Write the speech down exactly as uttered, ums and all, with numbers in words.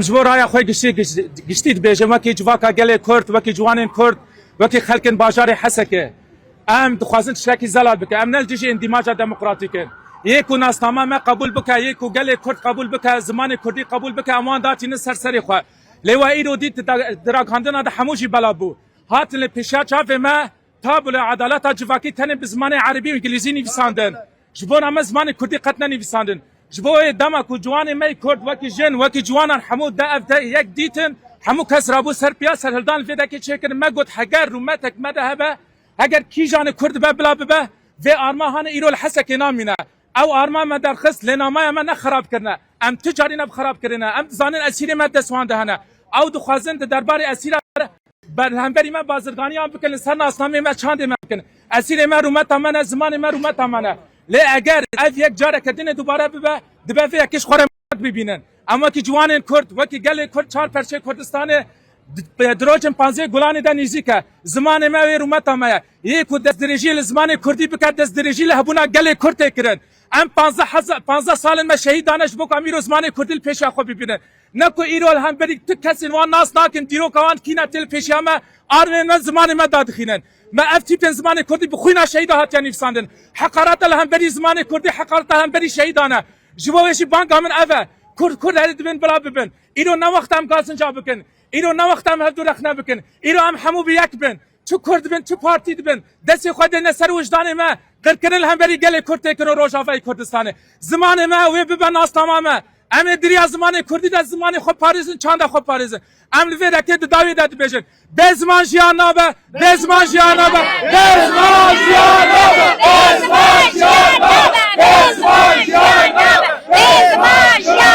Em ji bo raya xwe giştî, giş-, giştî dibêjin, wekî civaka gelê Kurd, wekî ciwanên Kurd, wekî xelkên bajarê Hesekê. Em dixwazin tiştekî zelal bikin. Em ne li dijî îndîmaca demokratîk in. Yê ku nasnama me qebûl bike, yê ku gelê Kurd qebûl bike, zimanê Kurdî qebûl bike, em wan datînin ser serê xwe. Lê we îro dît di da-, di raghandina de hemû jî belav bû. Hatin li pêşiya çavê me tabûle edaleta civakî tenê bi zimanê erebî û îngilîzî nivîsandin. Ji bona me zimanê Kurdî qet nenivîsandin. Ji bo wê dema ku ciwanê me yê Kurd wekî jin, wekî ciwanan hemû de ev de yek dîtin, hemû kes rabû ser piya serhildan li vê dekê çêkirin. Me got heger rûmetek me de hebe, heger kîjanê Kurd be bila bibe, vê arma hane îro li Hesekê namîne. Ew arma me derxist, lê namaya me ne xerab kirine. Em tu carî ne bi xerab kirine. Em dizanin esîrê me dest wan de hene. Ew dixwazin di derbarê esîra ber-, hemberî me bazirganiyan bikin, li ser nasnamê me çandê me bikin. Esîrê me rûmeta me ne, zimanê me rûmeta me ne. Lê eger ev yek careke dinê dubare bibe, dibe vê yekê ji xwe re bibînin. Em wekî ciwanên Kurd, wekî gelê Kurd çar perçeyê Kurdistanê di-, dirocên panzdeh Gulanê de nêzîk e. Zimanê me wê rûmeta me ye. Yê ku destdirêjiyê li zimanê Kurdî bike, destdirêjî li hebûna gelê Kurd tê kirin. Em panzdeh heza-, panzdeh salên me şehîd dane ji bo ku em îro zimanê Kurdî li pêşiya xwe bibînin. Ne ku îro li hemberî tu kesên wan nas nakin, dîroka wan kî ne tê li pêşiya me, armên me zimanê me dadixînin. Me ev tîpên zimanê Kurdî bi xwîna şehîda hatiye nivîsandin. Heqareta li hemberî zimanê Kurdî, heqareta hemberî şehîdan e. Ji bo wê jî banga min ev e. Kurd, Kurd herî dibin bila bibin. Îro ne wexta em gazinca bikin. Îro ne wexta em hevdu rexne bikin. Îro em hemû bi yek bin. Çi Kurd bin, çi partî dibin. Destê xwe dêne ser wijdanê me. Qirkirin li hemberî gelê Kurd tê kirin Rojavayê Kurdistanê. Zimanê me wê bibe nasnama me. Em ê di riya zimanê Kurdî de zimanê xwe parêzin, çanda xwe parêzin. Em li vê dekê di dawî de dibêjin. Bê ziman jiyan nabe, bê ziman jiyan nabe, bê ziman jiyan nabe, bê ziman jiyan nabe, bê ziman jiyan nabe, bê ziman jiyan nabe.